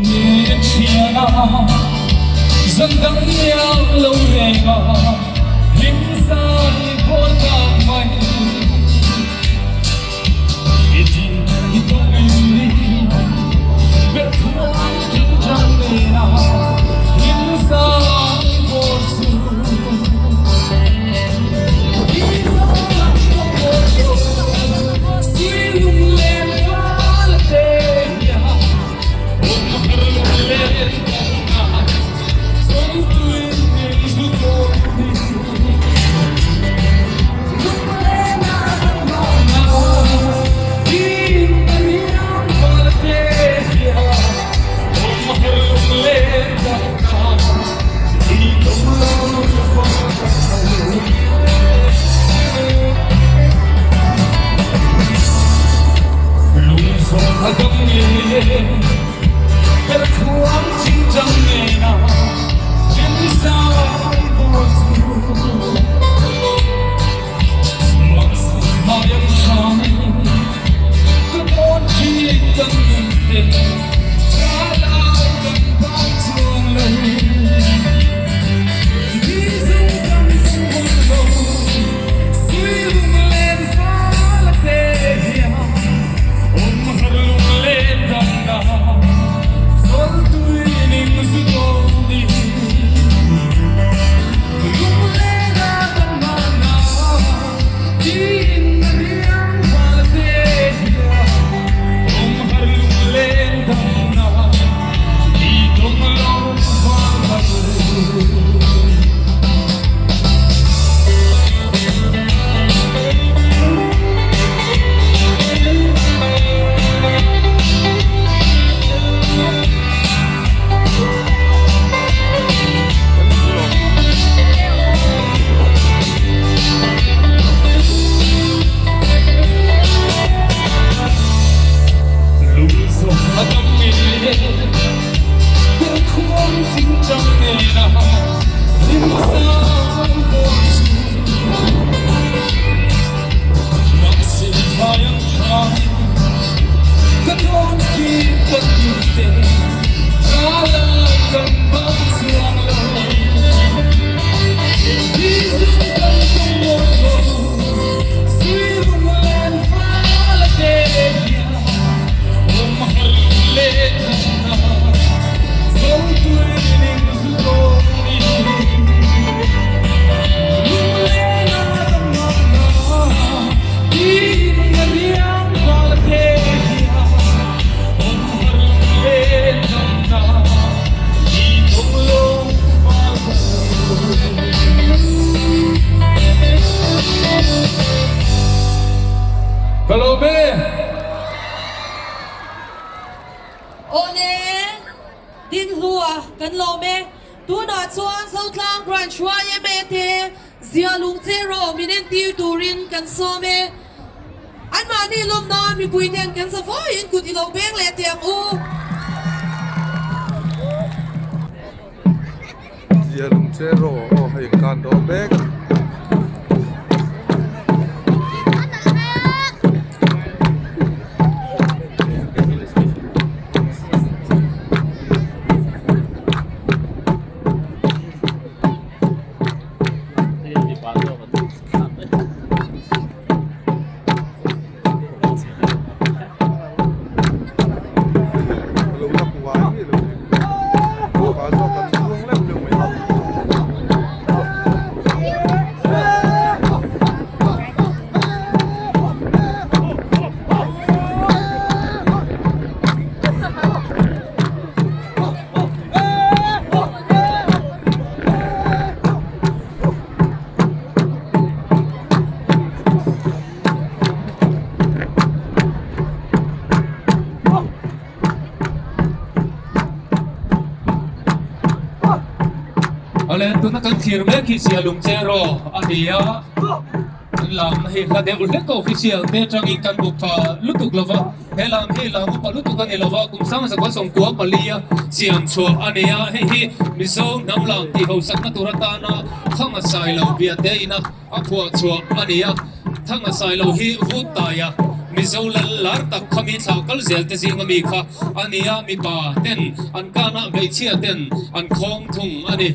Nge thiana zan dang iang lo reng a hlim zai vawr tak mai I ti i tawng in ni ber khuai ṭing ṭang nena hlim zai vawr chu I zawng Ka lawm e. Awle, din hlua kan lawm e. Tunah chuan Zotlang Branch YMA te zia lungche rawh min entir turin kan sawm e. Anmahni lawm nan mipui ten kan za vawiin kut i lo beng leh teh ang u. Zia lungche rawh aw hei kan dawn mek. Awle tuna kan thlir mek hi Sia Lungchero a ni a, an lam hi hla deuh hlek a official te atangin kan buk tha lutuk lova, he lam hi lam upa lutuk a ni lova, kum sang zakua sawmkua palia siam chhuah a ni a, hei hi Mizo hnam lam tih hausakna tur atana Thanga Sailo bia te ina a phuah chhuah a ni a, Thanga Sailo hi vut taia. Mizo lal lar tak kha mi thlah kal zel te zinga mi kha a ni a, mipa ten an kan a, hmeichhia ten an khawng thung a ni.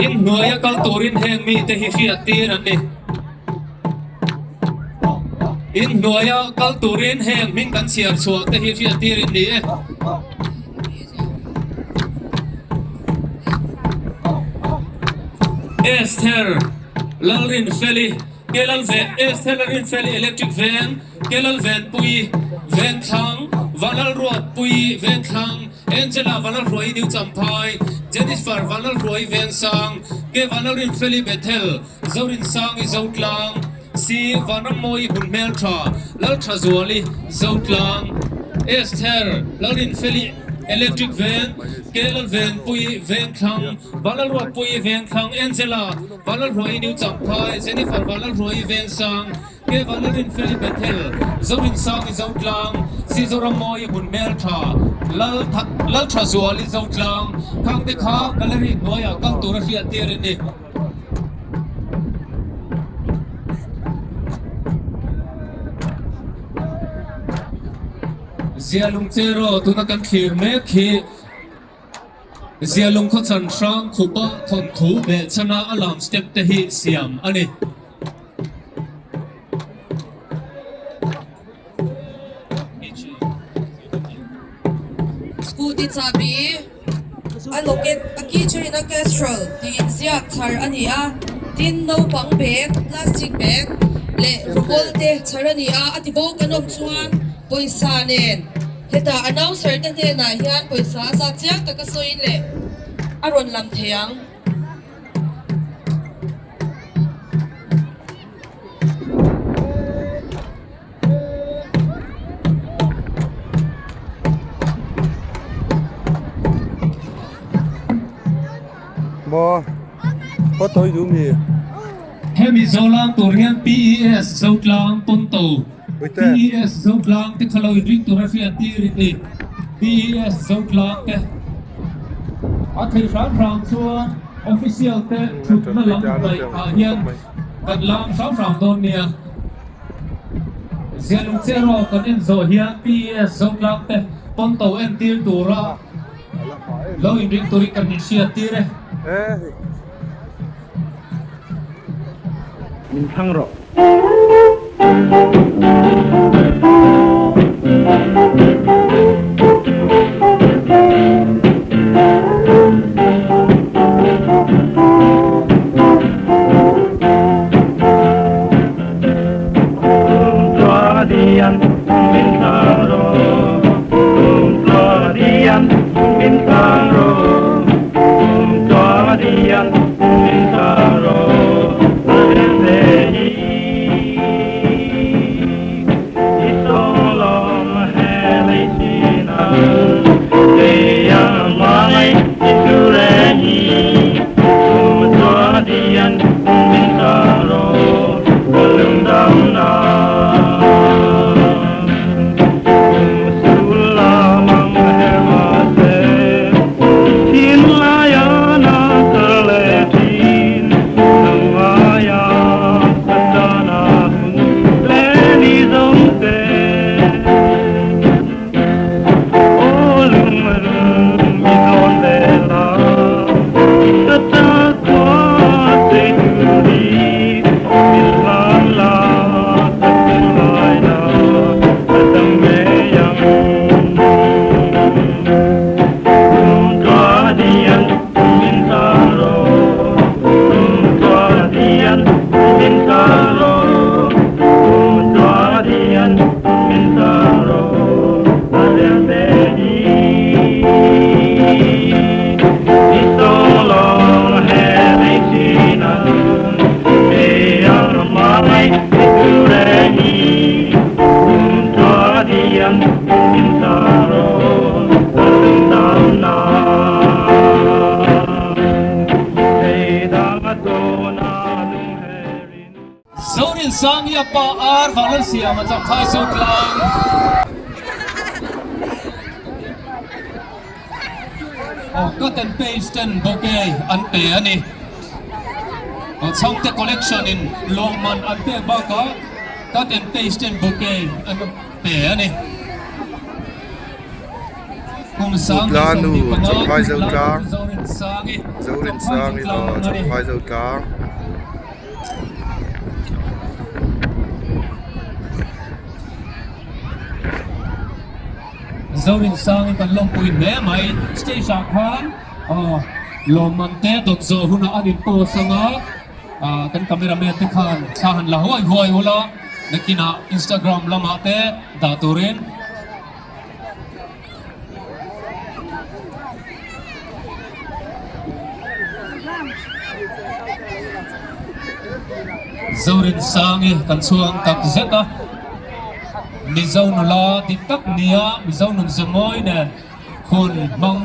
Inhnuaia kal turin heng mite hi hriat tir an ni. Inhnuaia kal turin heng hming kan chhiar chhuah te hi hriat tir in ni e. Esther Lalrinfeli Kelalve Esther Lalrinfeli Electric Veng Kelalvenpui Vengthlang Vanlalruatpui Vengthlang Angela Vanlalhruai New Champhai Jennifer Vanlalhruai Vengsang Ke Vanlalrinfeli Bethel Zorinsangi Zotlang Si Vanrammawi Hmunhmeltha Lalthazuali Zotlang Esther Lalrinfeli Electric Veng Kelalvenpui Vengthlang Vanlalruatpui Vengthlang Angela Vanlalhruai New Champhai Jennifer Vanlalhruai Vengsang Ke Vanlalrinfeli Bethel Zorinsangi Zotlang Si Zorammawi Hmunhmeltha Lalthazuali Zotlang Khangte kha Gallery hnuaiah kal tur a hriat tir a ni. Zialung Cheraw tuna kan thlir mek hi Zialung khawchan hrang khupa thawnthu behchhana a lam step te hi siam a ni. Scooty chahbi a locket a keychain a kestrel tih inziak chhar a ni a, tin naupang bag plastic bag leh rumol te chhar a ni a, a ti bo kan awm chuan pawisa nen hetah announcer te hnenah hian pawisa a zat chiang taka sawiin leh a rawn lam thei ang. Maw photo i duh mi? Hemi Zolang tur hian PES Zotlang Ponto PES Zotlang te kha lo inring tura hriat tir in ni. PES Zotlang te a thei hram hram chuan official te thutna lam hnaih ah hian Kan lam hrang hrang dawn nia. Zialung Cheraw kan en zawh hian PES Zotlang te pawnto entir tura lo inring turin kan inhriat tir e. Min thlang rawh. Zorinsangi a pa ar Vanlalsiama Champhai Zotlang. Aw cut and paste ten bouquet an pe a ni. Aw Chhangte collection in lawmman an pek bakah cut and paste ten bouquet an pe a ni. Kum sang Kutla nu 25 Champhai Kutla Zotlang nu Zorinsangi Champhai Zorinsangi Zotlang aw a ni. Champhai Zotlang. Zorinsangin kan lawmpui hle mai. Stage ah khan lawmman te dawt zawh hunah an in post anga kan cameraman te khan thla han la huai huai ula nakinah Instagram lamah te dah turin. Zorinsangi kan chhuang tak zet a, Mizo nula dik tak nia Mizo nun ze mawi nen hun hmang.